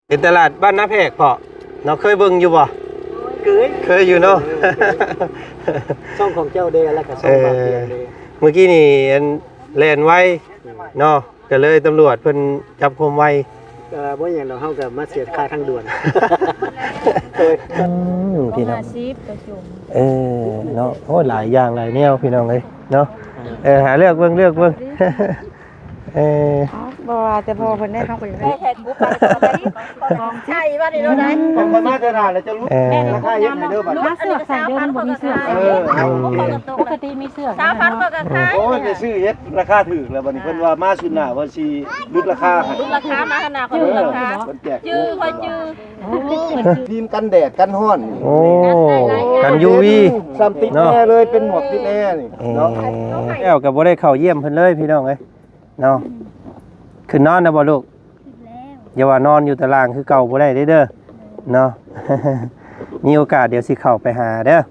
ເປັນຕະຫຼາດບ້ານນາແພກເພາະເນາະ ເຄີຍເບິ່ງຢູ່ບໍ່? ເຄີຍ ເຄີຍຢູ່ເນາະ. ຊ່ອງຂອງເຈົ້າເດ້ ແລ້ວກໍຊ່ອງ ເອີ ບ່າວຕຽງເດ້. ມື້ກີ້ນີ້ອັນແລ່ນໄວເນາະ ກໍເລີຍຕຳຫຼວດເພິ່ນຈັບຄວາມໄວ. ເອີ ບໍ່ຫຍັງດອກ ເຮົາກໍມາເສຍຄ່າທາງດ່ວນ. ໂດຍ ອືມ ພີ່ນ້ອງ ຫ້າສິບກໍຈຸ່ມ ເອີ ເນາະ. ໂອ້ ຫຼາຍຢ່າງຫຼາຍແນວ ພີ່ນ້ອງເອີຍເນາະ. ເອີ ຫາເລືອກເບິ່ງ ເລືອກເບິ່ງ. ເອີ ເອົ້າ ບໍ່ວ່າແຕ່ພໍ່ເພິ່ນໄດ້ ເຮົາກໍຢາກໄດ້ ແທ້ໆ ກູໄປ ໃຊ່ວ່ານີ້ໂລດໄດ໋. ຂ້ອຍມາແຕ່ນານແລ້ວ ເຈົ້າຫຼຸດ ເອີ ລາຄາເຮັດໃຫ້ເດີບັດນີ້. ມາເສືອກໃສ່ເດີ ມັນບໍ່ມີເສືອກ. ເອີ ເອົາ ປົກກະຕິມີເສືອກ ຊາວພັນ ຂ້ອຍກໍຂາຍ. ໂອ້ຍ ໄປຊື້ເຮັດລາຄາຖືກແລ້ວ ບັດນີ້ເພິ່ນວ່າມາຊຸດໜ້າວ່າຊິຫຼຸດລາຄາໃຫ້. ຫຼຸດລາຄາ ມາຂະໜາດ ເອີ ເພິ່ນແຈກ ຈື່ ຂ້ອຍຈື່ ໂອ້ ຄຣີມກັນແດດກັນຮ້ອນ. ໂອ້ ກັນ ຢູວີ ຊ້ຳຕິດແອເລີຍ ເນາະ ເປັນໝວກຕິດແອນີ້ ເອີ ເນາະ. ແລ້ວກໍບໍ່ໄດ້ເຂົ້າຢ້ຽມເພິ່ນເລີຍ ພີ່ນ້ອງເອີຍ. ເນາະ ຂຶ້ນນອນແລ້ວບໍ່ລູກ? ຂຶ້ນແລ້ວ. ຢ່າວ່ານອນຢູ່ຕາລ່າງຄືເກົ່າບໍ່ໄດ້ເດີ ເດີ ເນາະ. ມີໂອກາດດຽວຊິເຂົ້າໄປຫາເດີ. ໂດຍ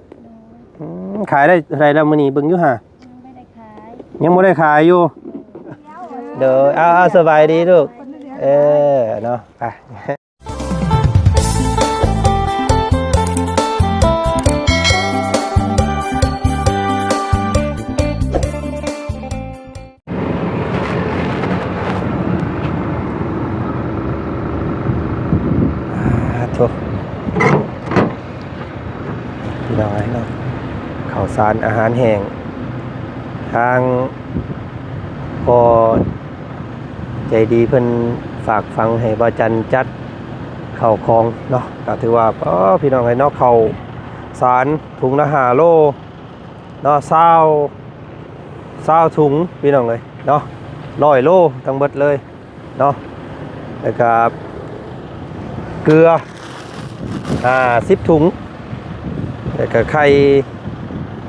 ອືມ ຂາຍໄດ້ເທົ່າໃດແລ້ວມື້ນີ້ ເບິ່ງຢູ່ຫາ? ຍັງບໍ່ໄດ້ຂາຍ ຍັງບໍ່ໄດ້ຂາຍຢູ່. ໂດຍ ເອົາ ເອົາ ສະບາຍດີລູກ. ເອີ ເນາະ ໄປ. ອ່າ ໂທ້ ພີ່ນ້ອງເອີຍເນາະ ເຂົ້າສານອາຫານແຫ້ງ ທາງພໍ່ ໃຈດີເພິ່ນຝາກຝັງໃຫ້ບ່າວຈັນຈັດເຂົ້າຂອງເນາະ ກໍຖືວ່າ ອໍ ພີ່ນ້ອງເອີຍເນາະ ເຂົ້າສານຖົງລະຫ້າໂລເນາະ ຊາວ ຊາວຖົງພີ່ນ້ອງເອີຍເນາະ ຮ້ອຍໂລທັງເບິດເລີຍເນາະ ແລ້ວກໍເກືອຫ້າສິບຖົງ ແລ້ວກໍໄຂ່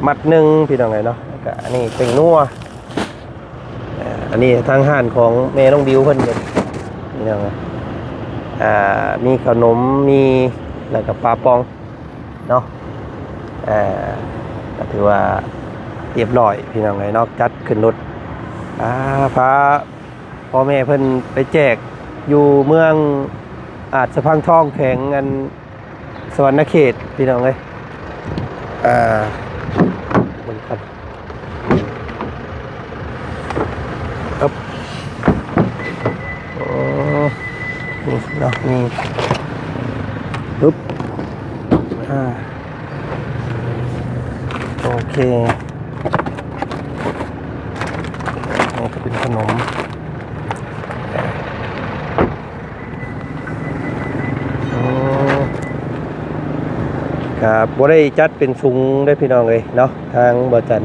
ມັດໜຶ່ງພີ່ນ້ອງເອີຍເນາະ ແລ້ວກໍອັນນີ້ແປ້ງນົວ ເອີ ອັນນີ້ທາງຮ້ານຂອງແມ່ນ້ອງບິວເພິ່ນເດ້ ພີ່ນ້ອງເອີຍ ອ່າ ມີເຂົ້າໜົມ ມີ ແລ້ວກໍປາປອງເນາະ ເອີ ກໍຖືວ່າຮຽບຮ້ອຍພີ່ນ້ອງເອີຍເນາະ ຈັດຂຶ້ນລົດ ອ່າ ພາພໍ່ແມ່ເພິ່ນໄປແຈກຢູ່ເມືອງອາດສະພັງທອງ ແຂວງອັນ ສະຫວັນນະເຂດ ພີ່ນ້ອງເອີຍ ອ່າ ເບິ່ງກ່ອນ ອຶບ ໂອ້ ນີ້ເນາະ ນີ້ ປຶບ ອ່າ ໂອເຄ ນີ້ກໍເປັນຂະໜົມ. ໂອ້ ກະບໍ່ໄດ້ຈັດເປັນຊຸງເດ້ພີ່ນ້ອງເອີຍເນາະ ທາງບ່າວຈັນ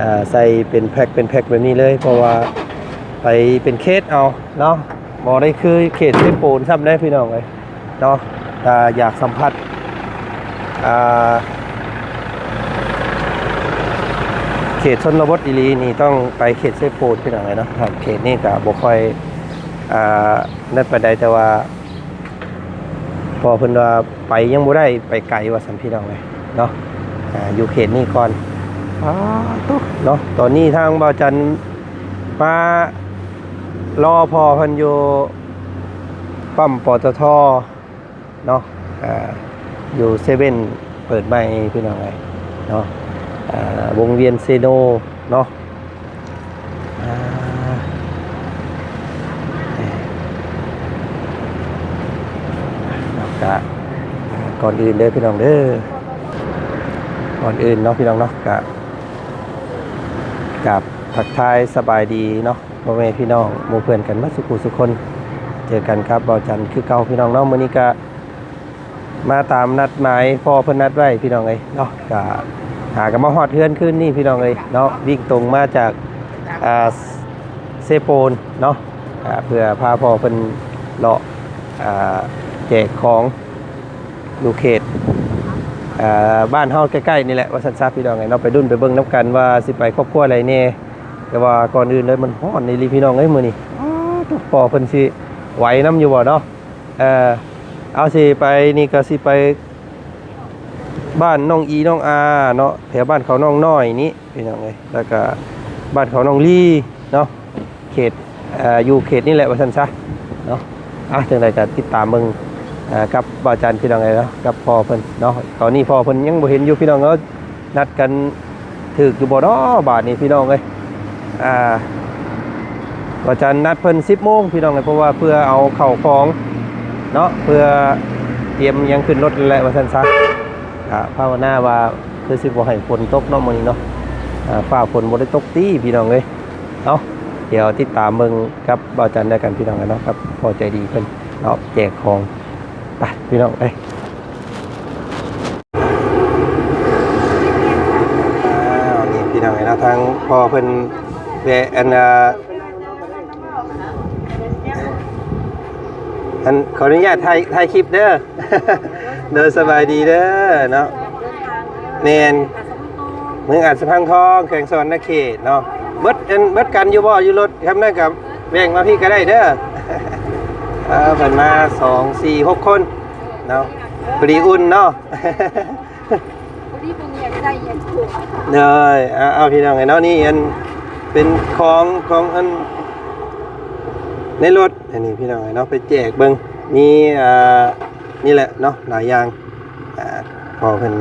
ອ່າ ໃສ່ເປັນແພັກເປັນແພັກແບບນີ້ເລີຍ ເພາະວ່າໄປເປັນເຂດເອົາເນາະ ບໍ່ໄດ້ຄືເຂດເຊໂປນຊ້ຳເດ້ພີ່ນ້ອງເອີຍເນາະ ຖ້າຢາກສຳຜັດ ອ່າ ເຂດຊົນນະບົດອີ່ຫຼີນີ້ຕ້ອງໄປເຂດເຊໂປນພີ່ນ້ອງເອີຍເນາະ ເຂດນີ້ກະບໍ່ຄ່ອຍ ອ່າ ນັ້ນປານໃດ ແຕ່ວ່າພໍ່ເພິ່ນວ່າໄປຍັງບໍ່ໄດ້ ໄປໄກວ່າຊັ້ນພີ່ນ້ອງເອີຍເນາະ ອ່າ ຢູ່ເຂດນີ້ກ່ອນ ປາດໂທ້ເນາະ ຕອນນີ້ທາງບ່າວຈັນມາລໍພໍ່ເພິ່ນຢູ່ປ້ຳ ປຕທ ເນາະ ອ່າ ຢູ່ເຊເວັ່ນເປີດໃໝ່ພີ່ນ້ອງເອີຍເນາະ ອ່າ ວົງວຽນເຊໂນເນາະ ອ່າ ກະ ກ່ອນອື່ນເດີພີ່ນ້ອງເດີ ກ່ອນອື່ນເນາະພີ່ນ້ອງເນາະ ກະ ກາບທັກທາຍສະບາຍດີເນາະ ພໍ່ແມ່ພີ່ນ້ອງໝູ່ເພື່ອນກັນໝົດສູ່ຜູ້ສູ່ຄົນ ເຈີກັນກັບບ່າວຈັນຄືເກົ່າພີ່ນ້ອງເນາະ ມື້ນີ້ກະມາຕາມນັດໝາຍພໍ່ເພິ່ນນັດໄວ້ພີ່ນ້ອງເອີຍເນາະ ກະຫາກໍມາຮອດເຮືອນຄືນນີ້ພີ່ນ້ອງເອີຍເນາະ ວິ່ງຕົງມາຈາກ ອ່າ ເຊໂປນເນາະ ອ່າ ເພື່ອພາພໍ່ເພິ່ນເລາະ ອ່າ ແຈກຂອງ ຢູ່ເຂດ ເອີ ບ້ານເຮົາໃກ້ໆນີ້ແຫຼະວ່າຊັ້ນຊະພີ່ນ້ອງເອີຍເນາະ ໄປລຸ້ນໄປເບິ່ງນຳກັນວ່າຊິໄປຄອບຄົວໃດແດ່ ແຕ່ວ່າກ່ອນອື່ນເລີຍມັນຮ້ອນອີ່ຫຼີພີ່ນ້ອງເອີຍມື້ນີ້ ອໍ ພໍ່ເພິ່ນຊິໄຫວນຳຢູ່ບໍ່ເນາະ ເອີ ເອົາ ຊິໄປນີ້ກໍຊິໄປບ້ານນ້ອງອີນ້ອງອາເນາະ ແຖວບ້ານເຂົານ້ອງນ້ອຍນີ້ພີ່ນ້ອງເອີຍ ແລ້ວກໍບ້ານເຂົານ້ອງລີເນາະ ເຂດ ເອີ ຢູ່ເຂດນີ້ແຫຼະວ່າຊັ້ນຊະເນາະ ເ ອ່ະ ຈັ່ງໃດກໍຕິດຕາມເບິ່ງ ເອີ ກັບບ່າວຈັນພີ່ນ້ອງເອີຍເນາະ ກັບພໍ່ເພິ່ນເນາະ. ຕອນນີ້ພໍ່ເພິ່ນຍັງບໍ່ເຫັນຢູ່ພີ່ນ້ອງເອີຍ ນັດກັນຖືກຢູ່ບໍ່ເນາະບາດນີ້ພີ່ນ້ອງເອີຍ. ອ່າ ບ່າວຈັນນັດເພິ່ນສິບໂມງພີ່ນ້ອງເອີຍ ເພາະວ່າເພື່ອເອົາເຂົ້າຂອງເນາະ ເພື່ອຕຽມຫຍັງຂຶ້ນລົດແຫຼະວ່າຊັ້ນຊະ. ກະພາວະນາວ່າຄືຊິບໍ່ໃຫ້ຝົນຕົກເນາະມື້ນີ້ເນາະ. ອ່າ ຟ້າຝົນບໍ່ໄດ້ຕົກຕິພີ່ນ້ອງເອີຍ. ເອົາ ດຽວຕິດຕາມເບິ່ງກັບບ່າວຈັນນຳກັນພີ່ນ້ອງເນາະ ກັບພໍ່ໃຈດີເພິ່ນເນາະ ແຈກຂອງ. ໄປພີ່ນ້ອງເອີຍ. ອ້າວ ນີ້ພີ່ນ້ອງເອີຍເນາະ ທາງພໍ່ເພິ່ນແວະ ອັນ ອ່າ ອັນ ຂໍອະນຸຍາດຖ່າຍ ຖ່າຍຄລິບເດີ. ໂດຍ ສະບາຍດີເດີເນາະ. ແມ່ນ ເມືອງອາດສະພັງທອງ ແຂວງສະຫວັນນະເຂດເນາະ. ເບິດ ອັນ ເບິດກັນຢູ່ບໍ່ ຢູ່ລົດ? ຄັນນັ້ນກໍແບ່ງມາພີ້ກໍໄດ້ເດີ. ເອີ ເພິ່ນມາສອງ ສີ່ ຫົກຄົນເນາະ ພໍດີອຸ່ນເນາະ. ພໍດີບໍ່ມີອັນໃສ່ອັນຂວດ. ເດີ ເອົາ ເອົາ ພີ່ນ້ອງເອີຍເນາະ ນີ້ອັນເປັນຂອງ ຂອງອັນໃນລົດ ອັນນີ້ພີ່ນ້ອງເອີຍເນາະ ໄປແຈກເບິ່ງ ມີ ອ່າ ນີ້ແຫຼະເນາະ ຫຼາຍຢ່າງ. ອ່າ ພໍເພິ່ນ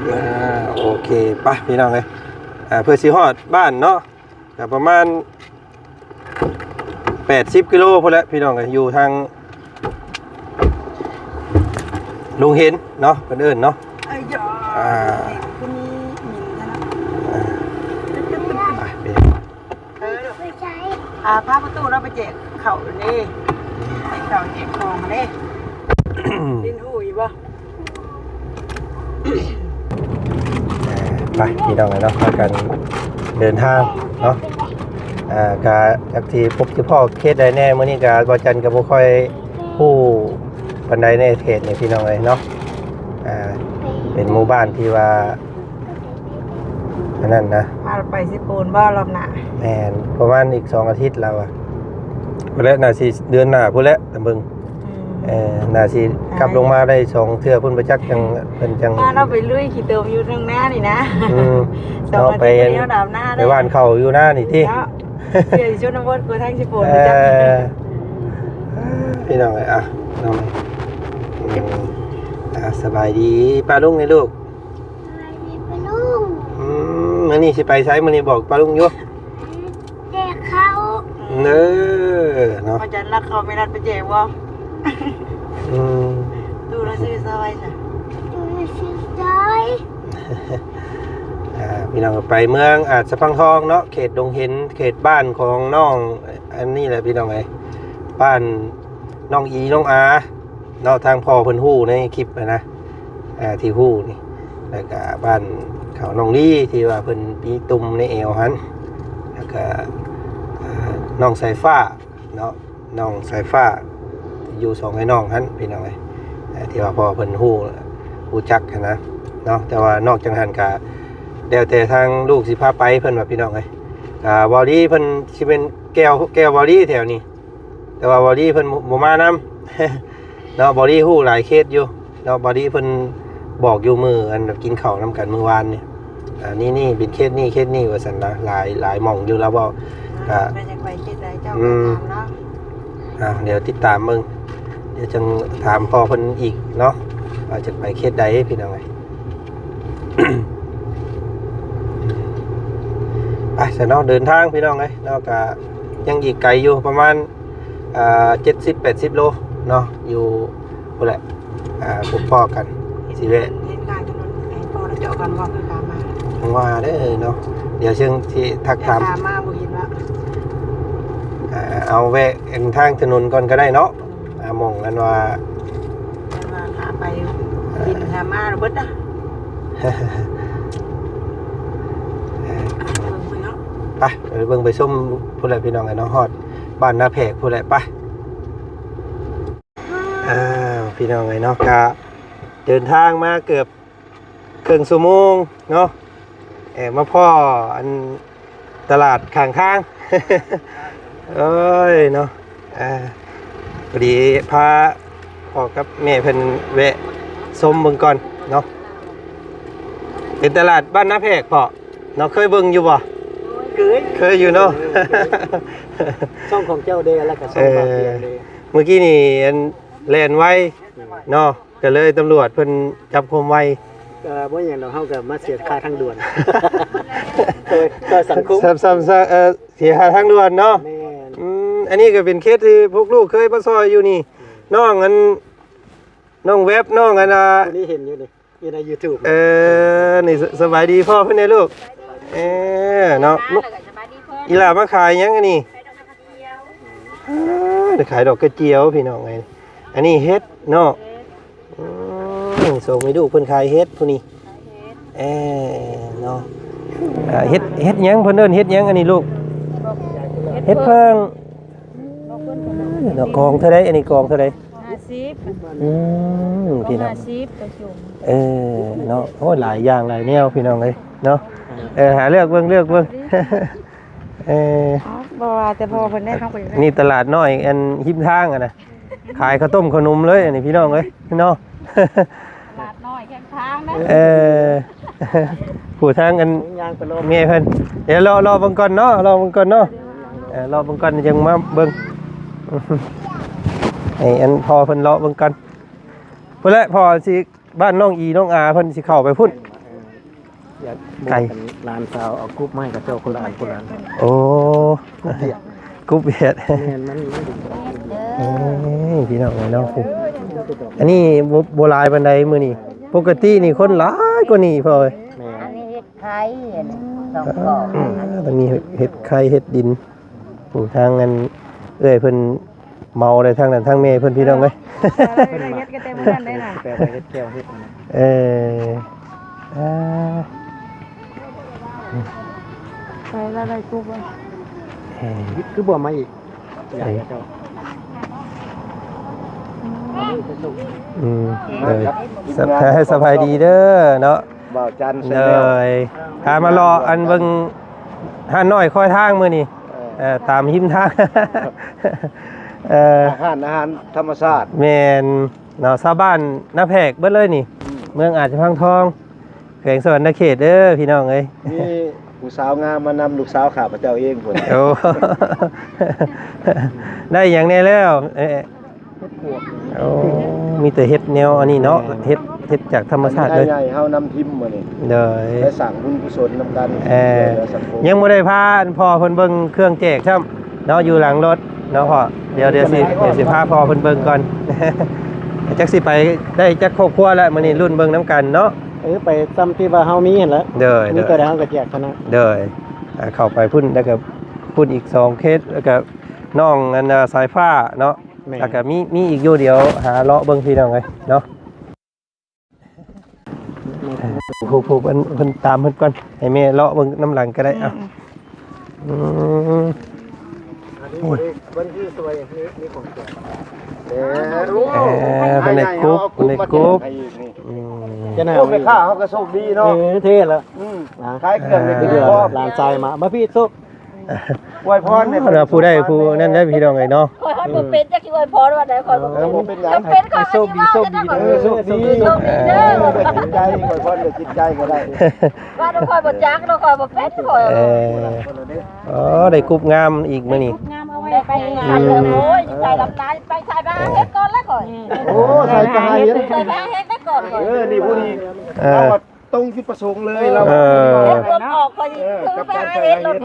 ອ່າ ໂອເຄ ໄປພີ່ນ້ອງເອີຍ. ອ່າ ເພື່ອຊິຮອດບ້ານເນາະ ກໍປະມານ ແປດສິບກິໂລພຸ້ນແຫຼະພີ່ນ້ອງເອີຍ ຢູ່ທາງດົງເຫັນເນາະ ເພິ່ນເອີ້ນເນາະ. ເອີຍ ອ່າ ຄືມີມິນນະ. ອ່າ ໄປ ເອີ ໄປໃສ? ອ່າ ພາປະຕູເນາະ ໄປແຈກເຂົ້າເດ້ ແຈກເຂົ້າແຈກຂອງເດ້. ຫຼິ້ນຫູ້ຢູ່ບໍ່? ໄປພີ່ນ້ອງເນາະ ພາກັນເດີນທາງເນາະ. ອ່າ ກະຈັກຊິພົບຊິພໍ້ເຂດໃດແດ່ ມື້ນີ້ກະບ່າວຈັນກະບໍ່ຄ່ອຍຮູ້ປານໃດແດ່ເຂດນີ້ພີ່ນ້ອງເອີຍເນາະ. ອ່າ ເປັນໝູ່ບ້ານທີ່ວ່າ ອັນນັ້ນນະ ພາໄປເຊໂປນບໍ່ລອບໜ້າ? ແມ່ນ ປະມານອີກສອງອາທິດແລ້ວອະ ພຸ້ນແຫຼະ ໜ້າຊິເດືອນໜ້າພຸ້ນແຫຼະ ຕາມເບິ່ງ. ອືມ ເອີ ໜ້າຊິກັບລົງມາໄດ້ສອງເທື່ອພຸ້ນ ບໍ່ຈັກຈັ່ງ ເພິ່ນຈັ່ງ ມາເນາະ ໄປລຸຍຂີ້ຕົມຢູ່ເທິງນານີ້ນະ. ອືມ ສອງອາທິດ ເນາະ ໄປ ດຳນາ ໄປຫວ່ານເຂົ້າຢູ່ນານີ້ຕິ ເນາະ. ເພື່ອຊິຊົນນະບົດກວ່າທາງເຊໂປນ ເອີ ບໍ່ຈັກ. ພີ່ນ້ອງເອີຍ ອ່ະ ນ້ອງ ອືມ ອ່ະ ສະບາຍດີປ້າລຸງແດ່ລູກ. ສະບາຍດີປ້າລຸງ. ອືມ ມື້ນີ້ຊິໄປໃສ? ມື້ນີ້ບອກປ້າລຸງຢູ່ ແຈກເຂົ້າ. ເອີ ເນາະ ອາຈານລັກເຂົ້າແມ່ລັດໄປແຈກບໍ່? ອືມ ຕູ້ລະຊື່ຊອຍຊະ ຕູ້ລະຊື່ຊອຍ. ອ່າ ພີ່ນ້ອງ ໄປເມືອງອາດສະພັງທອງເນາະ ເຂດດົງເຫັນ ເຂດບ້ານຂອງນ້ອງ ອັນນີ້ແຫຼະພີ່ນ້ອງເອີຍ ບ້ານນ້ອງອີ ນ້ອງອາ ເນາະ ທາງພໍ່ເພິ່ນຮູ້ໃນຄລິບຫັ້ນນະ ອ່າ ທີ່ຮູ້ນີ້ ແລ້ວກະບ້ານເຂົານ້ອງລີ ທີ່ວ່າເພິ່ນມີຕຸ່ມໃນແອວຫັ້ນ ແລ້ວກະ ອ່າ ນ້ອງສາຍຟ້າເນາະ ນ້ອງສາຍຟ້າ ຢູ່ສອງໄອ້ນ້ອງຫັ້ນພີ່ນ້ອງເອີຍ ອ່າ ທີ່ວ່າພໍ່ເພິ່ນຮູ້ ຮູ້ຈັກຫັ້ນນະເນາະ. ແຕ່ວ່ານອກຈາກຫັ້ນກະແລ້ວແຕ່ທາງລູກຊິພາໄປ ເພິ່ນວ່າພີ່ນ້ອງເອີຍ. ກະເວົ້າດີ ເພິ່ນຊິແມ່ນແກ່ວ ແກ່ວເວົ້າດີແຖວນີ້ ແຕ່ວ່າເວົ້າດີເພິ່ນບໍ່ ບໍ່ມານຳ ເນາະ ເວົ້າດີຮູ້ຫຼາຍເຂດຢູ່ເນາະ. ເວົ້າດີເພິ່ນບອກຢູ່ມື້ອັນກິນເຂົ້ານຳກັນມື້ວານນີ້ ອ່າ ນີ້ ນີ້ເປັນເຂດນີ້ ເຂດນີ້ວ່າຊັ້ນນະ ຫຼາຍ ຫຼາຍໝ່ອງຢູ່ລາວເວົ້າ. ກະ ເພິ່ນຢາກໄປເຂດໃດເຈົ້າ ອືມ ກໍຖາມລາວ. ອ່າ ດຽວຕິດຕາມເບິ່ງ ດຽວຈັ່ງຖາມພໍ່ເພິ່ນອີກເນາະ ວ່າຈະໄປເຂດໃດພີ່ນ້ອງເອີຍ. ໄປຊະເນາະ ເດີນທາງພີ່ນ້ອງເອີຍເນາະ ກະຍັງອີກໄກຢູ່ ປະມານ ອ່າ ເຈັດສິບ ແປດສິບໂລເນາະ ຢູ່ພຸ້ນແຫຼະ. ອ່າ ພົບພໍ້ກັນ ຊິແວະ ເຫັນກາງຖະໜົນ ໃຫ້ພໍ່ລະເຈາະກ່ອນບໍ່ ຄືຂາມາ ຈັ່ງວ່າເດີເນາະ. ດຽວເຊິ່ງຊິທັກຖາມ ຂາມາບໍ່ເຫັນວ່າ ອ່າ ເອົາແວະທາງຖະໜົນກ່ອນກໍໄດ້ເນາະ. ອ່າ ໝ່ອງອັນວ່າ ອັນວ່າຂາໄປ ເອີ ດິນຂາມາລະເບິດນະ. ເບິ່ງພຸ້ນເນາະ ໄປ ໄປເບິ່ງໄປຊົມພຸ້ນແຫຼະພີ່ນ້ອງເອີຍເນາະ ຮອດບ້ານນາແພກພຸ້ນແຫຼະ. ໄປ ອ້າວ ພີ່ນ້ອງເອີຍເນາະ ກະເດີນທາງມາເກືອບເຄິ່ງຊົ່ວໂມງເນາະ ເອີ ມາພໍ້ອັນຕະຫຼາດຂ້າງທາງ. ໂອ້ຍເນາະ ອ່າ ພໍດີພາພໍ່ກັບແມ່ເພິ່ນແວະຊົມເບິ່ງກ່ອນເນາະ. ເປັນຕະຫຼາດບ້ານນາແພກພໍ່ເນາະ ເຄີຍເບິ່ງຢູ່ບໍ່? ເຄີຍ ເຄີຍຢູ່ເນາະ. ຊ່ອງຂອງເຈົ້າເດ້ ແລ້ວກໍຊ່ອງ ເອີ ບ່າວເຕີຍເດ້. ເມື່ອກີ້ນີ້ອັນແລ່ນໄວເນາະ ກໍເລີຍຕຳຫຼວດເພິ່ນຈັບຄວາມໄວ. ເອີ ບໍ່ຫຍັງດອກ ເຮົາກໍມາເສຍຄ່າທາງດ່ວນ ຊ່ອຍ ຊ່ອຍສັງຄົມ ຊ້ຳໆ ເອີ ເສຍຄ່າທາງດ່ວນເນາະ. ແມ່ນ. ອືມ ອັນນີ້ກໍເປັນເຄສທີ່ພວກລູກເຄີຍມາຊ່ອຍຢູ່ນີ້. ອືມ ນ້ອງອັນ ນ້ອງແວັບ ນ້ອງອັນ ອ່າ ຜູ້ນີ້ເຫັນຢູ່ນີ້ ຢູ່ໃນ YouTube. ເອີ ນີ້ ສະ ສະບາຍດີພໍ່ເພິ່ນແດ່ລູກ. ເອີ ເນາະ ອີ່ຫຼ້າມາຂາຍຫຍັງອັນນີ້? ເອີ ຂາຍດອກກະຈຽວພີ່ນ້ອງເອີຍ. ອັນນີ້ເຫັດເນາະ. ອືມ ໂຊກໃຫ້ລູກເພິ່ນຂາຍເຫັດຜູ້ນີ້. ເອີ ເນາະ ເຮັດ ເຮັດຫຍັງ ເພິ່ນເອີ້ນເຮັດຫຍັງອັນນີ້ລູກ? ເຫັດເຜິ້ງ. ດອກກອງເທົ່າໃດ? ອັນນີ້ກອງເທົ່າໃດ? ຫ້າສິບ. ອືມ ພີ່ນ້ອງ ຫ້າສິບ ຕົວຈຸ່ມ. ເອີ ເນາະ ໂອ້ ຫຼາຍຢ່າງຫຼາຍແນວພີ່ນ້ອງເອີຍເນາະ. ເອີ ຫາເລືອກເບິ່ງ ເລືອກເບິ່ງ. ເອີ ບໍ່ວ່າແຕ່ພໍ່ເພິ່ນໄດ້ ເຮົາກໍຢາກໄດ້. ນີ້ຕະຫຼາດນ້ອຍອັນຮິມທາງຫັ້ນນະ ຂາຍເຂົ້າຕົ້ມເຂົ້າໜົມເລີຍອັນນີ້ພີ່ນ້ອງເອີຍເນາະ. ຕະຫຼາດນ້ອຍແຄມທາງນະ. ເອີ ຜູ້ທາງອັນ ໂອ້ຍ ຍ່າງໄປລອງ ແມ່ເພິ່ນ. ດຽວລໍ ລໍເບິ່ງກ່ອນເນາະ ລໍເບິ່ງກ່ອນເນາະ. ເອີ ລໍເບິ່ງກ່ອນ ຈັ່ງມາເບິ່ງ ໃຫ້ອັນພໍ່ເພິ່ນເລາະເບິ່ງກ່ອນ. ພຸ້ນແຫຼະ ພໍ່ຊິ ບ້ານນ້ອງອີນ້ອງອາເພິ່ນຊິເຂົ້າໄປພຸ້ນ. ເອີ ຢາກບອກ ໄກ ກັນ ຫຼານສາວເອົາກຸບມາໃຫ້ເຂົາເຈົ້າຄົນລະອັນ ຄົນລະອັນ. ໂອ້ ກຸບວຽດ ກຸບວຽດ. ແມ່ນ ມັນ ມັນດີ. ເອີຍ ພີ່ນ້ອງເອີຍເນາະ ອັນນີ້ບໍ່ ບໍ່ຫຼາຍປານໃດມື້ນີ້. ປົກກະຕິນີ້ຄົນຫຼາຍກວ່ານີ້ພໍ່ເອີຍ. ແມ່ນ. ອັນນີ້ເຫັດໄຂ່ ອັນນີ້ສອງກອງ. ເອີ ອັນນີ້ເຫັດໄຂ່ ເຫັດດິນ. ຜູ້ທາງອັນເອື້ອຍເພິ່ນເມົາໄດ້ທາງນັ້ນທາງແມ່ເພິ່ນ ພີ່ນ້ອງເອີຍ. ເອີ ເຮັດກໍແຕ່ມື້ນັ້ນໄດ້ນະ ແປວ່າເຮັດແກ້ວເຮັດ. ເອີ ອ່າ ໄປແລ້ວໄດ້ກຸບບໍ່? ເອີ ຄືບໍ່ມາອີກ? ເອີ ເຈົ້າ ອືມ ເອີ ສະ ສະບາຍດີເດີເນາະ. ບ່າວຈັນ ໂດຍ ພາມາເລາະອັນເບິ່ງຮ້ານນ້ອຍຄອຍທາງມື້ນີ້. ເອີ ເອີ ຕາມຮິມທາງ. ເອີ ຮ້ານອາຫານທຳມະຊາດ. ແມ່ນເນາະ ຊາວບ້ານນາແພກເບິດເລີຍນີ້. ອືມ ເມືອງອາດຈະພັງທອງ ແຂວງສະຫວັນນະເຂດເດີພີ່ນ້ອງເອີຍ. ມີຜູ້ສາວງາມມານຳລູກສາວຂ້າພະເຈົ້າເອງພຸ້ນ. ໂອ້ ໄດ້ຫຍັງແດ່ແລ້ວ? ເອີ ເຫັດປວກ. ໂອ້ ມີແຕ່ເຫັດແນວອັນນີ້ເນາະ. ແມ່ນ. ເຫັດ ເຫັດຈາກທຳມະຊາດເລີຍ. ໃຫຍ່ເຮົານຳທີມມື້ນີ້ ໂດຍ ໄປສ້າງບຸນກຸສົນນຳກັນ. ເອີ ຊ່ວຍເຫຼືອສັງຄົມ. ຍັງບໍ່ໄດ້ພາພໍ່ເພິ່ນເບິ່ງເຄື່ອງແຈກຊ້ຳເນາະ ຢູ່ຫຼັງລົດເນາະພໍ່. ດຽວ ດຽວຊິ ດຽວຊິພາພໍ່ເພິ່ນເບິ່ງກ່ອນ. ຈັກຊິໄປໄດ້ຈັກຄອບຄົວແລ້ວ ມື້ນີ້ລຸ້ນເບິ່ງນຳກັນເນາະ. ເອີ ໄປຊ່ຳທີ່ວ່າເຮົາມີຫັ້ນແຫຼະ. ໂດຍ ມີໂຕໃດເຮົາກໍແຈກເທົ່ານັ້ນ. ໂດຍ ອ່າ ເຂົ້າໄປພຸ້ນ ແລ້ວກໍພຸ້ນອີກສອງເຄສ ແລ້ວກໍນ້ອງອັນ ອ່າ ສາຍຟ້າເນາະ. ແມ່ນ. ແລ້ວກໍມີ ມີອີກຢູ່ ດຽວຫາເລາະເບິ່ງພີ່ນ້ອງເອີຍເນາະ. ຜູ້ ຜູ້ເພິ່ນ ເພິ່ນຕາມເພິ່ນກ່ອນ ໃຫ້ແມ່ເລາະເບິ່ງນຳຫຼັງກໍໄດ້. ເອົາ ອືມ ອືມ ໂອ້ຍ ບັນຊີສວຍ ມີ ມີຂອງແຈກ. ເອີ ເອີ ເພິ່ນໄດ້ກຸບ ເພິ່ນໄດ້ກຸບ. ອືມ ເຈົ້ານາຍ ໂອ້ ແມ່ຄ້າເຮົາກໍໂຊກດີເນາະ. ເອີ ເທ່ລະ. ອືມ ນະ ຂາຍເຄື່ອງໄດ້ ເອີ ຫຼານຊາຍມາ ມາພີ່ໂຊກ. ອວຍພອນໃຫ້ເພິ່ນ ເອີ ຜູ້ໃດຜູ້ນັ້ນໄດ້ພີ່ນ້ອງເອີຍເນາະ. ຂ້ອຍຮອດບໍ່ເປັນ ຈັກຊິອວຍພອນວ່າໃດ ຂ້ອຍບໍ່ເປັນ. ເອີ ບໍ່ເປັນຫຍັງ ຄັນເປັນຂ້ອຍຊິເວົ້າ. ໂຊກດີ ໂຊກດີ ເອີ ໂຊກດີ ໂຊກດີເດີ. ເອີ ເປັນຈິດໃຈ ອວຍພອນດ້ວຍຈິດໃຈກໍໄດ້. ວ່ານ້ອງຂ້ອຍບໍ່ຈັກ ນ້ອງຂ້ອຍບໍ່ເປັນ ຂ້ອຍ. ເອີ ອໍ ໄດ້ກຸບງາມອີກມື້ນີ້. ໄດ້ກຸບງາມ ເອົາໄວ້ໄປງານເລີຍ. ໂອ້ຍ ໃສ່ລຳຕາ ໄປໃສ່ມາເຮັດກ່ອນແລ້ວຂ້ອຍ. ໂອ້ ໃສ່ໄປຫາເຮັດ ໃສ່ໄປຫາເຮັດໄປກ່ອນຂ້ອຍ. ເອີ ນີ້ຜູ້ນີ້ ເອີ ເອົາ ຕົງຈຸດປະສົງເລີຍລາວ. ເອີ ເຮັດເບິ່ງອອກຂ້ອຍ ເອີ ຄືໄປຫາເຮັດໂລດ.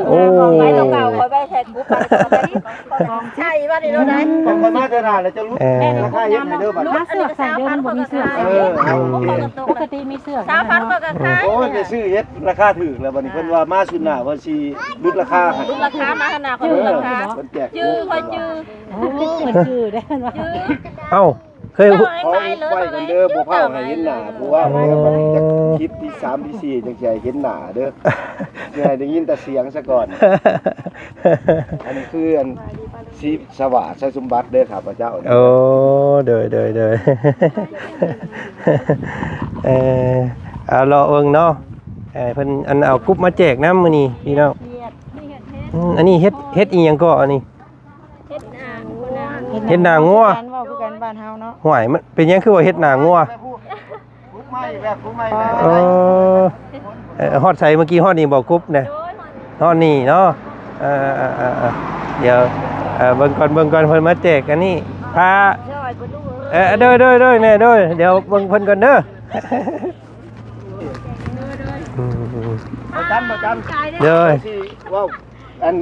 ໂອ້ ໄປຕົວເກົ່າ ຂ້ອຍໄປແທນກູໄປ ໃຊ່ວ່ານີ້ໂລດໄດ໋. ຂ້ອຍມາແຕ່ໜ້າແລ້ວຈະຫຼຸດ ເອີ ລາຄາເຮັດໃຫ້ເດີບັດ. ມາເສືອກໃສ່ເດີ ມັນບໍ່ມີເສືອກ. ເອີ ເອົາ ປົກກະຕິມີເສືອກ ຊາວພັນ ຂ້ອຍກໍຂາຍ. ໂອ້ຍ ໄປຊື້ເຮັດລາຄາຖືກແລ້ວ ບັດນີ້ເພິ່ນວ່າມາຊຸດໜ້າເພິ່ນຊິຫຼຸດລາຄາໃຫ້. ຫຼຸດລາຄາ ມາຂະໜາດເພິ່ນຫຼຸດລາຄາ. ເອີ ເພິ່ນແຈກ ຈື່ ຂ້ອຍຈື່. ໂອ້ ເພິ່ນຈື່ເດ້ ເພິ່ນວ່າ. ເອົ້າ ເຄີຍ ຂໍໄຟກັນເດີ ບໍ່ພາວໃຫ້ເຫັນໜ້າຜູ້ເວົ້າ. ໂອ້ ແລ້ວບັດຈັກຄລິບທີສາມທີສີ່ ຈັ່ງຊິໃຫ້ເຫັນໜ້າເດີ. ຊິໃຫ້ໄດ້ຍິນແຕ່ສຽງຊະກ່ອນ. ອັນນີ້ຄືອັນ ສີສະຫວາດ ໄຊສົມບັດເດີ ຂ້າພະເຈົ້າ. ໂອ້ ໂດຍ ໂດຍ ໂດຍ. ເອີ ເອົາ ເລາະເບິ່ງເນາະ. ເອີ ເພິ່ນອັນເອົາກຸບມາແຈກນຳມື້ນີ້ພີ່ນ້ອງ. ອືມ ອັນນີ້ເຫັດ ເຫັດອີ່ຫຍັງເກາະອັນນີ້? ເຫັດນາງ ເຫັດໜ້າງົວ. ເວົ້າຄືກັນ ເວົ້າຄືກັນບ້ານເຮົາເນາະ. ຫ້ວຍ ມັນເປັນຫຍັງຄືວ່າເຫັດໜ້າງົວ? ປຸກໃໝ່ແບບ ປຸກໃໝ່ແບບ. ເອີ ເອີ ຮອດໃສເມື່ອກີ້? ຮອດນີ້ບໍ່ ກຸບນະ? ໂດຍ ຮອດ. ນອນນີ້ເນາະ. ເອີໆໆໆ ດຽວ ເອີ ເບິ່ງກ່ອນ ເບິ່ງກ່ອນ ເພິ່ນມາແຈກອັນນີ້ ພາ ເອີ ໂດຍໆໆ ແມ່ ໂດຍ ດຽວເບິ່ງເພິ່ນກ່ອນເດີ. ອືມ ປະຈຳ ປະຈຳ ໂດຍ ຊິເວົ້າອັນ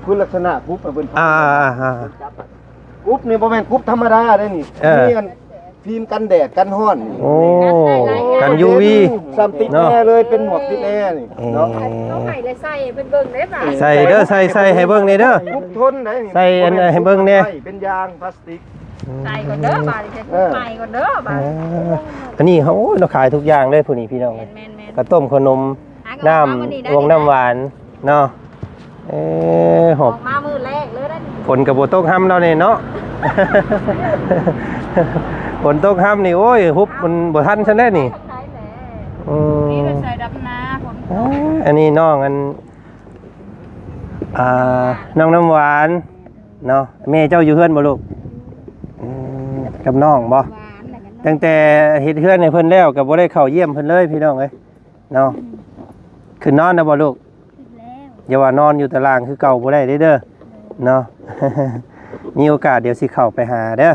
ຄຸນລັກສະນະກຸບໃຫ້ເພິ່ນຟັງ. ອ່າ ອ່າ ອ່າ ກຸບນີ້ບໍ່ແມ່ນກຸບທຳມະດາເດ້ນີ້ ເອີ ມີອັນ ຟິມກັນແດດກັນຮ້ອນນີ້. ໂອ້ ກັນຢູວີ ຊ້ຳຕິດແອເລີຍ ເປັນໝວກຕິດແອນີ້ເນາະ. ເອີ ເຂົາໃຫ້ແລ້ວໃສ່ໃຫ້ເບິ່ງໄດ້ບາດ ໃສ່ເດີ ໃສ່ ໃສ່ໃຫ້ເບິ່ງແດ່ເດີ ກຸບທົນໄດ໋ນີ້ ໃສ່ອັນໃຫ້ເບິ່ງແດ່ ເປັນຢາງພລາສຕິກ. ໃສ່ກ່ອນເດີບາດນີ້ ເອີ ໃສ່ກ່ອນເດີບາດ. ເອີ ອັນນີ້ເຮົາ ໂອ້ຍ ລາວຂາຍທຸກຢ່າງເລີຍຜູ້ນີ້ພີ່ນ້ອງ. ແມ່ນໆໆ ກະຕົ້ມຂະໜົມ ນ້ຳ ອາຫານເຊົ້າມື້ນີ້ໄດ້ ຫວງນ້ຳຫວານເນາະ. ເອີ ຫອບ ອອກມາມື້ແລກເລີຍນະ ຝົນກໍບໍ່ຕົກຮ່ຳແລ້ວນີ້ເນາະ ຝົນຕົກຮ່ຳນີ້ ໂອ້ຍ ຮຸບມັນບໍ່ທັນຊັ້ນແຫຼະນີ້. ອືມ ນີ້ເປັນສາຍດຳນາ ຝົນ ເອີ ອັນນີ້ນ້ອງ ອັນ ອ່າ ນ້ອງນ້ຳຫວານເນາະ. ແມ່ເຈົ້າຢູ່ເຮືອນບໍ່ລູກ? ອືມ ກັບນ້ອງບໍ່? ຕັ້ງແຕ່ເຮັດເຮືອນໃຫ້ເພິ່ນແລ້ວ ກໍບໍ່ໄດ້ເຂົ້າຢ້ຽມເພິ່ນເລີຍ ພີ່ນ້ອງເອີຍ. ເນາະ ອືມ ຂຶ້ນນອນແລ້ວບໍ່ລູກ? ຂຶ້ນແລ້ວ. ຢ່າວ່ານອນຢູ່ຕາລ່າງຄືເກົ່າບໍ່ໄດ້ເດີ ເດີ ເນາະ. ມີໂອກາດດຽວຊິເຂົ້າໄປຫາເດີ. ໂດຍ.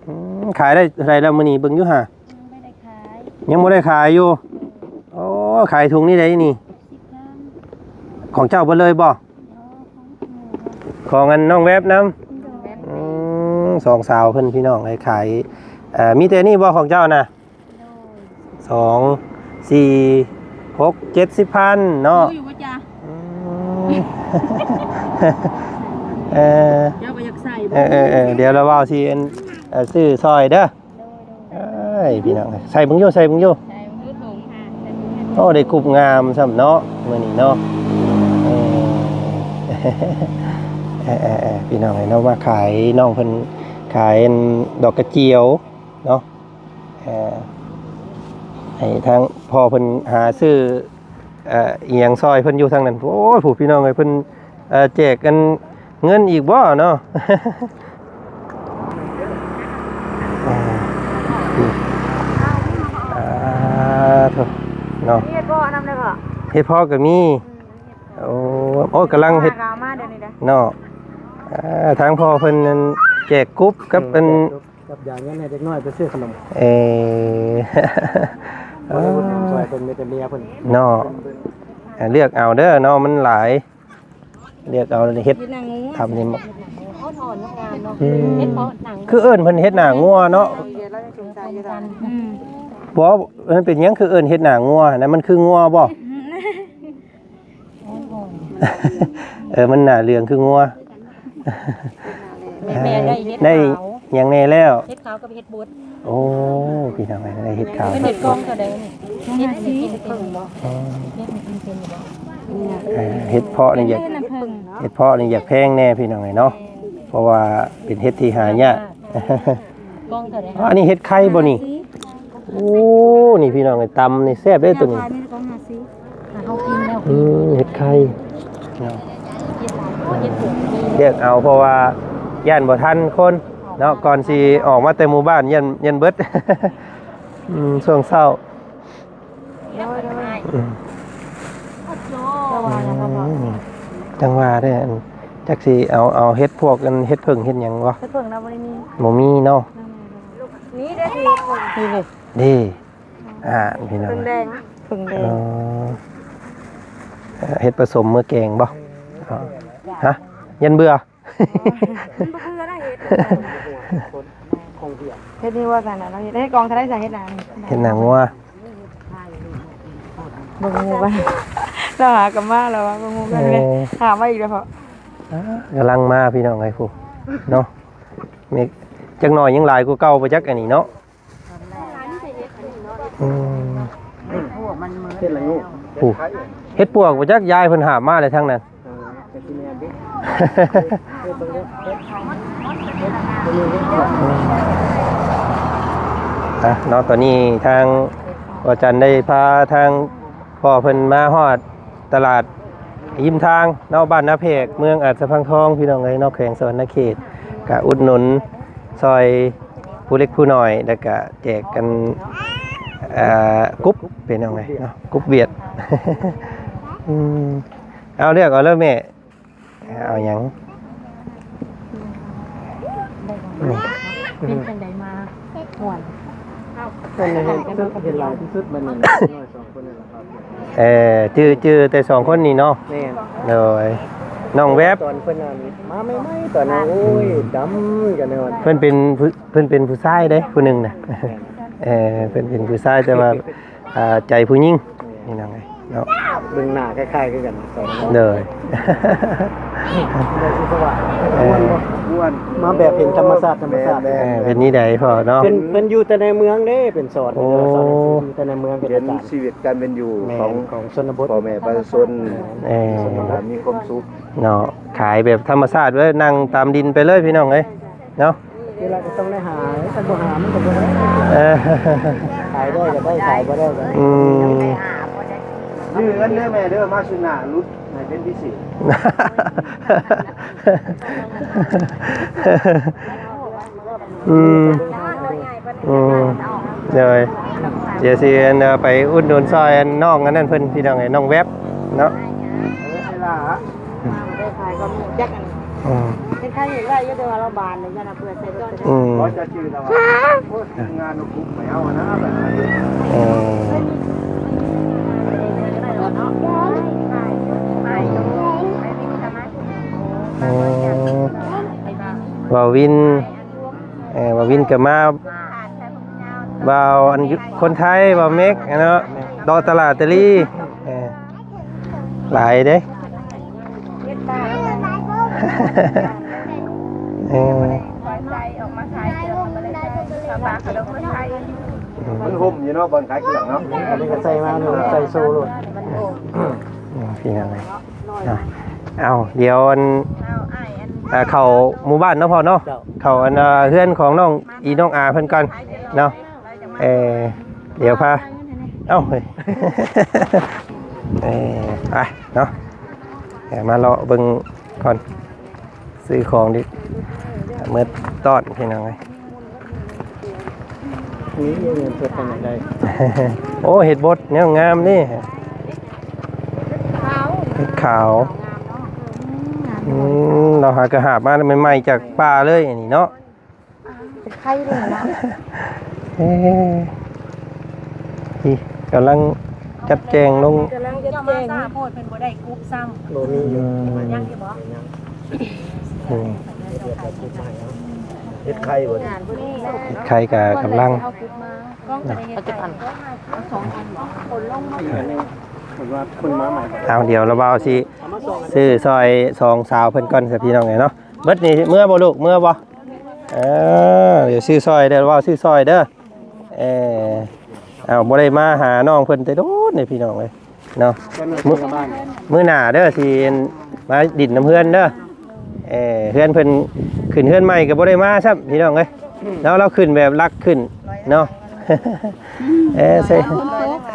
ອືມ ຂາຍໄດ້ເທົ່າໃດແລ້ວມື້ນີ້ ເບິ່ງຢູ່ຫາ? ຍັງບໍ່ໄດ້ຂາຍ ຍັງບໍ່ໄດ້ຂາຍຢູ່. ໂອ້ ຂາຍຖົງນີ້ໄດ໋ນີ້? ສິບພັນ. ຂອງເຈົ້າເບິດເລີຍບໍ່? ບໍ່ ຂອງ ຂອງອັນນ້ອງແວບນຳ. ນ້ອງແວບ. ອືມ ສອງສາວເພິ່ນ ພີ່ນ້ອງເອີຍ ຂາຍ ເອີ ມີແຕ່ນີ້ບໍ່ຂອງເຈົ້ານະ? ໂດຍ. ສອງ ສີ່ ຫົກ ເຈັດ ສິບພັນເນາະ. ຮູ້ຢູ່ບໍ່ຈະ? ອືມ ເອີ ເຈົ້າກໍຢາກໃສ່ບໍ່? ເອີໆໆ ດຽວລາວເວົ້າຊິອັນ ເອີ ຊື້ຊ່ອຍເດີ. ໂດຍໆ ເອີຍ ພີ່ນ້ອງເອີຍ ໃສ່ເບິ່ງຢູ່ ໃສ່ເບິ່ງຢູ່. ໃສ່ເບິ່ງຢູ່ຖົງຫາ ໂອ້ ໄດ້ກຸບງາມຊ້ຳເນາະ ມື້ນີ້ເນາະ. ເອີ ເອີໆໆ ພີ່ນ້ອງເອີຍເນາະ ມາຂາຍ ນ້ອງເພິ່ນຂາຍອັນດອກກະຈຽວເນາະ. ເອີ ໃຫ້ທາງພໍ່ເພິ່ນຫາຊື້ ເອີ ອີ່ຫຍັງຊ່ອຍເພິ່ນຢູ່ທາງນັ້ນ. ໂອ້ຍ ຜູ້ ພີ່ນ້ອງເອີຍ ເພິ່ນ ເອີ ແຈກອັນເງິນອີກບໍ່ເນາະ? ເອີ ອ່າ ໂທ້ ເນາະ ເຫັດເຜາະນຳໄດ້ບໍ່? ເຫັດເຜາະກໍມີ. ໂອ້ ໂອ້ ກຳລັງເຮັດ ເອົາມາດຽວນີ້ເດີ ເນາະ. ເອີ ທາງພໍ່ເພິ່ນນັ້ນແຈກກຸບກັບ ອືມ ອັນ ແຈກກຸບ ກັບຢາກເງິນໃຫ້ເດັກນ້ອຍໄປຊື້ຂະໜົມ. ເອີ ບໍ່ໄດ້ອຸດໜູນຊ່ອຍເພິ່ນ ມີແຕ່ເມຍເພິ່ນເນາະ. ເລືອກເອົາເດີເນາະ ມັນຫຼາຍ ເລືອກເອົາເຮັດ ເຮັດໜັງງົວ ທຳນີ້. ອືມ ເຫັດເຜາະໜັງ ຄືເອີ້ນເພິ່ນເຫັດໜັງງົວເນາະ. ອືມ ບໍ່ ມັນເປັນຫຍັງຄືເອີ້ນເຫັດໜັງງົວຫັ້ນນະ ມັນຄືງົວບໍ່? ເອີ ມັນໜ້າເຫຼືອງຄືງົວ. ແມ່ໄດ້ເຫັດ ໄດ້ ຂາວ ຫຍັງແດ່ແລ້ວ? ເຫັດຂາວກັບເຫັດບົດ. ໂອ້ ພີ່ນ້ອງເອີຍ ໄດ້ເຫັດຂາວ ເພິ່ນເຮັດກອງເທົ່າໃດນີ້? ເຫັດນີ້ກິນເປັນບໍ່? ອໍ ເຫັດນີ້ກິນເປັນຢູ່ບໍ່? ເອີ ເຫັດເຜາະນີ້ຢາກ ເຫັດເຜາະນີ້ຢາກແພງແດ່ ພີ່ນ້ອງເອີຍເນາະ ເພາະວ່າເປັນເຫັດທີ່ຫາຍາກ. ກອງເທົ່າໃດ? ອໍ ອັນນີ້ເຫັດໄຂ່ບໍ່ນີ້? ໂອ້ ນີ້ພີ່ນ້ອງເອີຍ ຕຳນີ້ແຊບເດ້ໂຕນີ້. ເຮົາກິນແລ້ວ ອືມ ເຫັດໄຂ່ເນາະ ເລືອກເອົາ ເພາະວ່າຢ້ານບໍ່ທັນຄົນເນາະ ກ່ອນຊິອອກມາແຕ່ໝູ່ບ້ານ ຢ້ານ ຢ້ານເບິດ ອືມ ຊ່ວງເຊົ້າ. ໂດຍໆ ອືມ ອືມ ຈັ່ງວ່າເດ້ ອັນ ຈັກຊິເອົາ ເອົາເຫັດພວກ ອັນ ເຫັດເຜິ້ງເຫັດຫຍັງບໍ່? ເຫັດເຜິ້ງນະ ບໍ່ໄດ້ມີ ບໍ່ມີເນາະ. ນີ້ເດ້ ນີ້ເດ້ ນີ້ເດ້ ອ່າ ພີ່ນ້ອງ ເຜິ້ງແດງ ເຜິ້ງແດງ. ອໍ ເອີ ເຫັດປະສົມມື້ແກງບໍ່? ຮະ ຢ້ານເບື່ອ. ມັນບໍ່ເບື່ອນະເຫັດ ເຫັດນີ້ວ່າຊັ້ນນະ ເຮົາເຮັດໃຫ້ກອງເທົ່າໃດຊະ? ເຫັດໜາງ ເຫັດໜາງງົວ. ເບິ່ງໝູ່ກັນ ລາວຫາກັບມາແລ້ວວ່າເບິ່ງໝູ່ກັນເລີຍ. ໂອ້ ຫາມາອີກແລ້ວເພາະ ອ່າ ກຳລັງມາພີ່ນ້ອງເອີຍ ຜູ້ເນາະ ແມ່ນ ຈັກໜ້ອຍຍັງຫຼາຍກວ່າເກົ່າບໍ່ຈັກອັນນີ້ເນາະ. ອືມ ເຫັດລະໂງກ ຜູ້ ເຫັດປວກບໍ່ຈັກ ຍາຍເພິ່ນຫາບມາແລ້ວທາງນັ້ນ. ເອີ ກໍຊິແມ່ນເດ້ ເບິ່ງເດ້ ອືມ ອ່ະເນາະ ຕອນນີ້ທາງພໍ່ຈັນໄດ້ພາທາງພໍ່ເພິ່ນມາຮອດ ຕະຫຼາດຮິມທາງເນາະ ບ້ານນາແພກ ເມືອງອາດສະພັງທອງ ພີ່ນ້ອງເອີຍເນາະ ແຂວງສະຫວັນນະເຂດ. ກະອຸດໜູນຊ່ອຍຜູ້ເລັກຜູ້ນ້ອຍ ແລ້ວກະແຈກກັນ ເອີ ກຸບ ພີ່ນ້ອງເອີຍເນາະ ກຸບຫວຽດ. ອືມ ກ ເອົາ ເລືອກເອົາເລີຍແມ່. ເອົາຫຍັງ? ເປັນຈັ່ງໃດມາ? ມ່ວນ. ເພິ່ນເຫັນ ເຫັນຫຼາຍທີ່ສຸດບັດນີ້ ນ້ອຍສອງຄົນນັ້ນແຫຼະ. ເອີ ຈື່ ຈື່ແຕ່ສອງຄົນນີ້ເນາະ. ແມ່ນ. ໂດຍ ນ້ອງແວັບ ຕອນເພິ່ນນັ້ນມາໃໝ່ໆ ຕອນນັ້ນ ໂອ້ຍ ດຳກັນແນ່. ເພິ່ນເປັນຜູ້ ເພິ່ນເປັນຜູ້ຊາຍເດ້ ຜູ້ໜຶ່ງນະ. ແມ່ນ. ເອີ ເພິ່ນເປັນຜູ້ຊາຍ ແຕ່ວ່າ ອ່າ ໃຈຜູ້ຍິງ ແມ່ນ ພີ່ນ້ອງເອີຍເນາະ. ເບິ່ງໜ້າຄ້າຍໆຄືກັນ ສອງຄົນ. ໂດຍ. ເອີ ມ່ວນບໍ່? ມ່ວນ. ມາແບບເຫັນທຳມະຊາດ ທຳມະຊາດ. ແມ່ນໆ. ເອີ ເປັນນີ້ໃດພໍ່ເນາະ? ເພິ່ນ ເພິ່ນຢູ່ແຕ່ໃນເມືອງເດ້ ເປັນສອນ. ໂອ້ ຢູ່ແຕ່ໃນເມືອງ ເປັນອາຈານ. ເຫັນຊີວິດການເປັນຢູ່ ແມ່ນ ຂອງ ຂອງຊົນນະບົດ ພໍ່ແມ່ປະຊາຊົນ. ເອີ ມີຄວາມສຸກເນາະ. ຂາຍແບບທຳມະຊາດເລີຍ ນັ່ງຕາມດິນໄປເລີຍ ພີ່ນ້ອງເອີຍເນາະ. ເວລາກໍຕ້ອງໄດ້ຫາ ຄັນບໍ່ຫາມັນກໍບໍ່ໄດ້. ເອີ ຂາຍໄດ້ກໍໄດ້ ຂາຍບໍ່ໄດ້ກໍ ອືມ ຊື້ເງິນເດີແມ່ເດີ ມາຊຸດໜ້າຫຼຸດໃຫ້ເປັນພິເສດ. ອືມ ອືມ ໂດຍ ດຽວຊິ ອັນ ໄປອຸດໜູນຊ່ອຍ ອັນ ນ້ອງອັນນັ້ນເພິ່ນ ພີ່ນ້ອງເອີຍ ນ້ອງແວັບເນາະ. ອືມ ເປັນໃຜເຮັດໄດ້ຢູ່ ແຕ່ວ່າລາວບານເລີຍ ຢ້ານວ່າເປື່ອຍໃສ່ກ້ອນ. ອືມ ໂອ້ຍ ເຈົ້າຈື່ແລ້ວວ່າ ໂອ້ຍ ງານນະຄຸບໄປເອົານະ ແບບນັ້ນ. ເອີ ເອີ ເວົ້າວິນ ເອີ ເວົ້າວິນກໍມາ ເວົ້າອັນ ຄົນໄທ ເວົ້າເມັກເນາະ ເລາະຕະຫຼາດຕະລີ ເອີ ຫຼາຍເດ້. ເອີ ມັນຮົ່ມຢູ່ເນາະ ບ່ອນຂາຍເຄື່ອງເນາະ. ອັນນີ້ກໍໃສ່ມາໂລດ ໃສ່ໂຊໂລດ. ອືມ ພີ່ນ້ອງເອີຍເນາະ. ເອົາ ດຽວອັນ ເຂົ້າໝູ່ບ້ານເນາະພໍ່ເນາະ. ເຈົ້າ ເຂົ້າອັນ ເຮືອນຂອງນ້ອງອີ ນ້ອງອາເພິ່ນກ່ອນເນາະ. ເອີ ດຽວພາ ເອົ້າ ເອີ ໄປເນາະ ເອີ ມາເລາະເບິ່ງກ່ອນ ຊື້ຂອງດິ ເໝິດຕ້ອນ ພີ່ນ້ອງເອີຍ. ນີ້ເງິນສົດເປັນຈັ່ງໃດ? ໂອ້ ເຫັດບົດແນວງາມນີ້ ເຫັດຂາວ. ອືມ ລາວຫາກະຫາບມາໃໝ່ໆ ຈາກປ່າເລີຍ ອັນນີ້ເນາະ. ເປັນໄຂ່ເດ້ເນາະ. ເອີ ນີ້ກຳລັງຈັດແຈງລົງ ກຳລັງຈັດແຈງ. ເຈົ້າມາຊ້າໂພດ ເພິ່ນບໍ່ໄດ້ກຸບຊ້ຳ. ບໍ່ມີຢູ່ ອືມ ຍັງຢູ່ບໍ່? ຍັງ ອືມ ເຮັດໄຂ່ບໍ່? ເຮັດໄຂ່ກະກຳລັງ. ເອົາຈັກອັນ? ເອົາສອງອັນບໍ່? ຄົນລົງມາ ເພິ່ນວ່າເພິ່ນມາໃໝ່. ເອົາ ດຽວລາວບ່າວຊິ ຊື້ຊ່ອຍສອງສາວເພິ່ນກ່ອນຊະ ພີ່ນ້ອງເອີຍເນາະ. ເບິດນີ້ເມືອບໍ່ລູກ ເມືອບໍ່? ເອີ ດຽວຊື້ຊ່ອຍເດີ ເວົ້າຊື້ຊ່ອຍເດີ. ເອີ ເອົາ ບໍ່ໄດ້ມາຫານ້ອງເພິ່ນແຕ່ດົນເດ້ ພີ່ນ້ອງເອີຍເນາະ. ມື້ ມື້ໜ້າເດີ ຊິມາດິນນຳເຮືອນເດີ. ເອີ ເຮືອນເພິ່ນຂຶ້ນເຮືອນໃໝ່ກໍບໍ່ໄດ້ມາຊ້ຳ ພີ່ນ້ອງເອີຍເນາະ. ລາວຂຶ້ນແບບລັກຂຶ້ນເນາະ. ເອີ ເຊ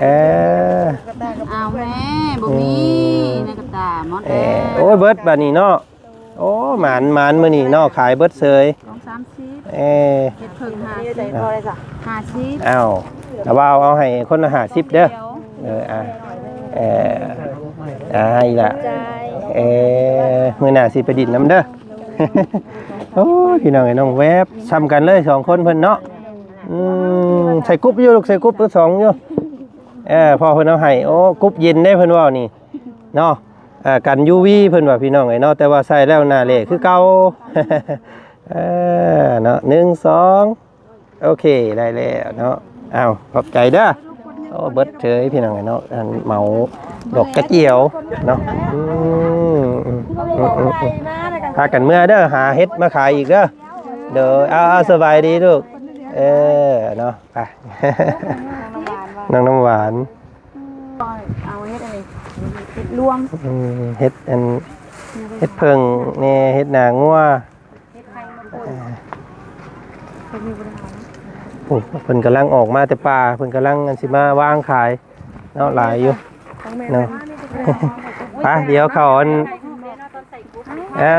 ເອີ ເອົາແມ່ ບໍ່ມີ ອືມ ໃນກະຕາໝົດ. ເອີ ແລ້ວ ໂອ້ຍ ເບິດບາດນີ້ເນາະ. ໂອ້ ໝານ ໝານມື້ນີ້ເນາະ ຂາຍເບິດເສີຍ. ສອງສາມສິບ ເອີ ເຮັດເພິ່ງຫ້າສິບ ຫ້າສິບ. ອ້າວ ລາວບ່າວເອົາໃຫ້ຄົນລະຫ້າສິບເດີ. ເອີ ອ່າ ເອີ ອ່າ ອີ່ຫຼະ ເອີ ມື້ໜ້າຊິໄປດິນນຳເດີ. ໂອ້ຍ ພີ່ນ້ອງເອີຍ ນ້ອງແວບ ສ່ຳກັນເລີຍສອງຄົນເພິ່ນເນາະ. ອືມ ໃສ່ກຸບຢູ່ລູກ ໃສ່ກຸບທັງສອງຢູ່. ເອີ ພໍ່ເພິ່ນເອົາໃຫ້ ໂອ້ ກຸບເຢັນເດ້ ເພິ່ນເວົ້ານີ້ເນາະ. ອ່າ ກັນຢູວີເພິ່ນວ່າ ພີ່ນ້ອງເອີຍເນາະ ແຕ່ວ່າໃສ່ແລ້ວໜ້າເຫຼຄືເກົ່າ. ເອີ ເນາະ ໜຶ່ງ ສອງ ໂອເຄ ໄດ້ແລ້ວເນາະ. ອ້າວ ຂອບໃຈເດີ. ໂອ້ ເບິດເສີຍ ພີ່ນ້ອງເອີຍເນາະ ອັນເໝົາດອກກະຈຽວເນາະ. ອືມ ອືມ ອືມ ອືມ ພາກັນເມືອເດີ ຫາເຫັດມາຂາຍອີກເດີ. ໂດຍ ເອົາ ເອົາ ສະບາຍດີລູກ. ເອີ ເນາະ ໄປ ນ້ອງນ້ຳຫວານ ເອົາເຫັດອັນນີ້ ເຫັດລວມ ອືມ ເຫັດອັນ ເຫັດເຜິ້ງແດ່ ເຫັດໜ້າງົວ. ເອີ ໂອ້ ເພິ່ນກຳລັງອອກມາແຕ່ປ່າ ເພິ່ນກຳລັງອັນຊິມາວາງຂາຍເນາະ ຫຼາຍຢູ່ເນາະ. ໄປ ດຽວເຂົ້າອັນ ອ່າ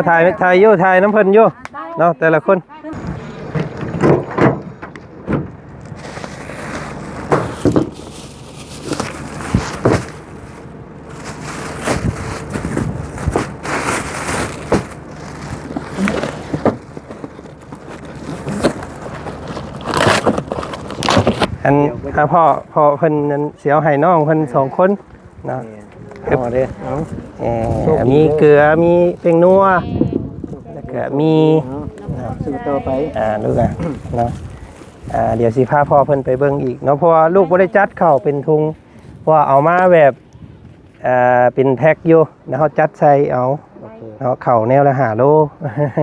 ຖ່າຍ ຖ່າຍຢູ່ ຖ່າຍນຳເພິ່ນຢູ່ເນາະ ແຕ່ລະຄົນ. ອາ ພໍ່ ພໍ່ເພິ່ນນັ້ນຊິເອົາໃຫ້ນ້ອງເພິ່ນສອງຄົນເນາະ. ແມ່ນ ເອົາເດ້ ເອົາ ເອີ ໂຊກດີເດີ ມີເກືອ ມີແປ້ງນົວ ແລ້ວກະມີ ເນາະ ເນາະ ສູ້ຕໍ່ໄປ ອ່າ ລູກ ອ່າ ເນາະ. ອ່າ ດຽວຊິພາພໍ່ເພິ່ນໄປເບິ່ງອີກເນາະ ເພາະວ່າລູກບໍ່ໄດ້ຈັດເຂົ້າເປັນທຸງ ເພາະວ່າເອົາມາແບບ ອ່າ ເປັນແພັກຢູ່ ແລ້ວເຮົາຈັດໃສ່ເອົາ ໂອເຄ ເນາະ ເຂົ້າແນວລະຫ້າໂລ. ໂອເຄ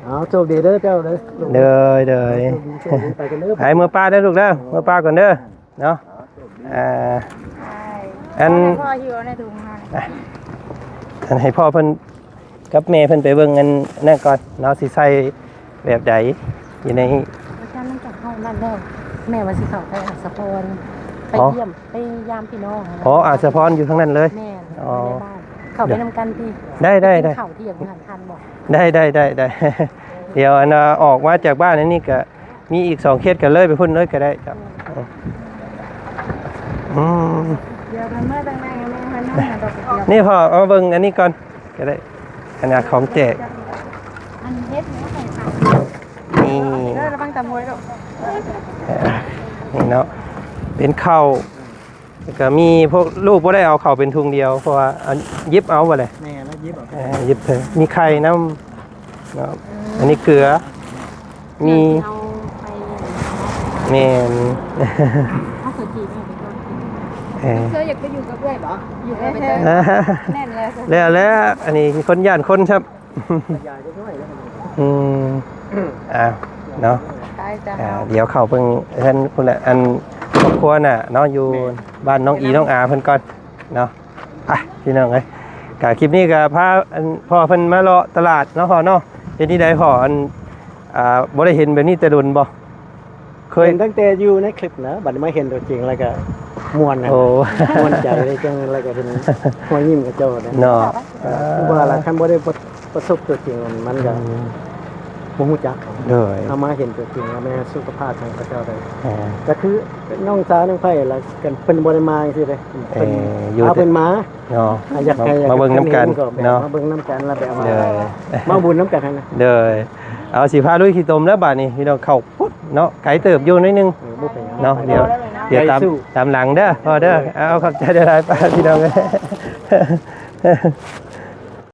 ເອົາ ໂຊກດີເດີເຈົ້າເດີ ໂດຍ ໂດຍ ໂຊກດີ ໂຊກດີ ໄປກັນເດີ ໄປເມືອປ່າເດີລູກເດີ ເມືອປ່າກ່ອນເດີເນາະ. ອ່າ ອັນ ພໍ່ຫິວໃນຖົງຫັ້ນ ອັນໃຫ້ພໍ່ເພິ່ນ ກັບແມ່ເພິ່ນໄປເບິ່ງອັນນັ້ນກ່ອນເນາະ ຊິໃສ່ແບບໃດຢູ່ໃນ ວ່າຊັ້ນ ຫຼັງຈາກເຮົານັ້ນແລ້ວ ແມ່ວ່າຊິເຂົ້າໄປອາດສະພອນ ໄປ ອໍ ຢ້ຽມ ໄປຢາມພີ່ນ້ອງຫັ້ນນະ. ອໍ ອາດສະພອນຢູ່ທາງນັ້ນເລີຍ. ແມ່ນ ອໍ ຢູ່ໃນບ້ານ ເຂົ້າໄປນຳກັນຕິ. ໄດ້ ໄດ້ ໄດ້ ກິນເຂົ້າທ່ຽງຢູ່ຫັ້ນທັນບໍ່? ໄດ້ ໄດ້ ໄດ້ ໄດ້ ດຽວອັນ ອອກມາຈາກບ້ານອັນນີ້ກະ ມີອີກສອງເຂດ ກໍເລີຍໄປພຸ້ນເລີຍກໍໄດ້ເຈົ້າ. ອືມ ດຽວເພິ່ນເມືອຕັ້ງແຕ່ງແມ່ເພິ່ນນອນດອກດຽວ. ນີ້ພໍ່ເອົາເບິ່ງອັນນີ້ກ່ອນກໍໄດ້ ອັນນັ້ນຂອງແຈກ ອັນເຮັດນີ້ໃສ່ຜັກ ນີ້ ເດີ ລະວັງຕຳຮວຍລູກ. ນີ້ເນາະ ເປັນເຂົ້າ ແລ້ວກໍມີພວກລູກບໍ່ໄດ້ເອົາເຂົ້າເປັນທຸງດຽວ ເພາະວ່າອັນ ຫຍິບເອົາບໍ່ແຫຼະ. ແມ່ນ ແລ້ວຫຍິບເອົາ ເອີ ຫຍິບເຖິງ ມີໄຂ່ນຳເນາະ. ອືມ ອັນນີ້ເກືອ ມີ ເອົາໄປ ແມ່ນ ເອົາເຂົ້າຈີ່ມາໃຫ້ໄປກ່ອນ. ເອີ ເສືອຢາກໄປຢູ່ກັບເອື້ອຍບໍ່? ຢູ່ກັບໄປເຕີ ແນ່ນແລ້ວ ແລ້ວ ແລ້ວ ອັນນີ້ຄົນຢ້ານຄົນຊ້ຳ. ອືມ ອ່າ ເນາະ ໄປຈ້າ ອ່າ ເຮົາ ດຽວເຂົ້າເບິ່ງເຮືອນພຸ້ນແຫຼະ ອັນຄອບຄົວໜ້າເນາະ ຢູ່ ແມ່ນ ບ້ານນ້ອງອີ ນ້ອງອາເພິ່ນກ່ອນເນາະ. ໄປພີ່ນ້ອງເອີຍ ກະຄລິບນີ້ກະພາ ອັນ ພໍ່ເພິ່ນມາເລາະຕະຫຼາດເນາະພໍ່ເນາະ. ເຮັດຈັ່ງໃດພໍ່ ອັນ ອ່າ ບໍ່ໄດ້ເຫັນແບບນີ້ແຕ່ດົນບໍ່? ເຄີຍ ເຫັນຕັ້ງແຕ່ຢູ່ໃນຄລິບນະ ບັດນີ້ມາເຫັນຕົວຈິງແລ້ວກະມ່ວນນະ. ໂອ້ ມ່ວນໃຈເລີຍ ຈັ່ງແລ້ວກະເຫັນຮອຍຍິ້ມຂະເຈົ້ານະ ເນາະ. ຄືວ່າລະ ຄັນບໍ່ໄດ້ປະ ປະສົບຕົວຈິງ ມັນ ມັນກະ ອືມ ບໍ່ຮູ້ຈັກ. ໂດຍ ເຮົາມາເຫັນຕົວຈິງແລ້ວ ແມ່ນສຸຂະພາບຂອງຂະເຈົ້າໄດ້ ເອີ ກະຄືນ້ອງສາວນ້ອງໃພ້ລະ ກັນເພິ່ນບໍ່ໄດ້ມາຈັ່ງຊີ້ເດ້ ເອີ ເພິ່ນ ຢູ່ ພາເພິ່ນມາ ເນາະ ອ່າ ຢາກໃຫ້ ມາເບິ່ງນຳກັນເນາະ ມາເບິ່ງນຳກັນລະແບບວ່າ ໂດຍ ມາບຸນນຳກັນຫັ້ນນະ. ໂດຍ ເອົາ ຊິພາລຸຍຂີ້ຕົມແລ້ວບາດນີ້ ພີ່ນ້ອງ ເຂົ້າພຸ້ນເນາະ ໄກເຕີບຢູ່ໜ້ອຍໜຶ່ງ ເອີ ບໍ່ເປັນຫຍັງເນາະ. ດຽວ ດຽວຕາມ ຕາມຫຼັງເດີພໍ່ເດີ. ເອົາ ຂອບໃຈຫຼາຍໆ ປ້າ ພີ່ນ້ອງເອີຍ.